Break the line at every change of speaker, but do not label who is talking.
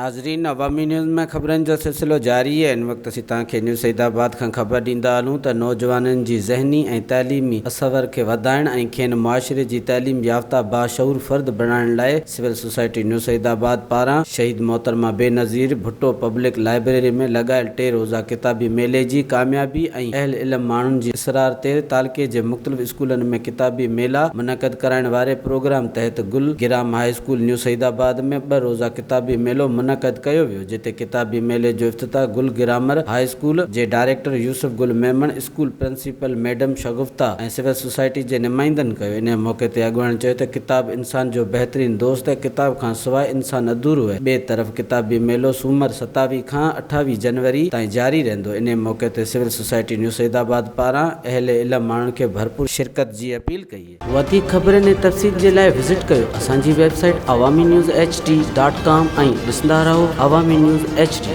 ناظرين عوامي نيوز ۾ خبرن جو سلسلو جاري آهي ان وقت اسين توهان کي نيو سعيد آباد کان خبر ڏيندا هلون ته نوجوانن جي ذهني ۽ تعليمي تصور کي وڌائڻ ۽ کين معاشري جي تعليم يافته باشعور فرد بڻائڻ لاء civil society new Saeedabad پاران شهيد محترمه بينظير ڀٽو پبلڪ لائبريري ۾ لڳايل ٽي روزه ڪتابي ميلي جي ڪاميابي ۽ اهل علم ماڻهن جي اصرار تي تعلقي جي مختلف اسڪولن ۾ ڪتابي ميلا منعقد ڪرائڻ واري پروگرام تحت Gul Gram high school new Saeedabad ۾ ٻه روزه ڪتابي ميلو منعقد ڪيو ويو جتي ڪتابي ميلي جو افتتاح گل گرامر هاء اسڪول جي director Yousuf Gul Memon school principal madam Shagufta ۽ civil society جي نمائندن ڪيو. انهيء موقعي تي اڳواڻن چيو ته ڪتاب انسان جو بهترين دوست ۽ ڪتاب کان سواء انسان اڌورو اهي. ٻئي طرف ڪتابي ميلو سومر 27 کان 28 جنوري تائين جاري رهندو. انهيء موقعي تي سول سوسائٽي نيو سعيد آباد پاران اهل علم ماڻهن کي ڀرپور شرڪت جي اپيل ڪئي. وڌيڪ خبرن ۽ تفصيل جي لاء وزٽ ڪيو اسان جي website Awami news H D dot com ۽ ڏسندا رهو عوامي نيوز ايڇ ڊي.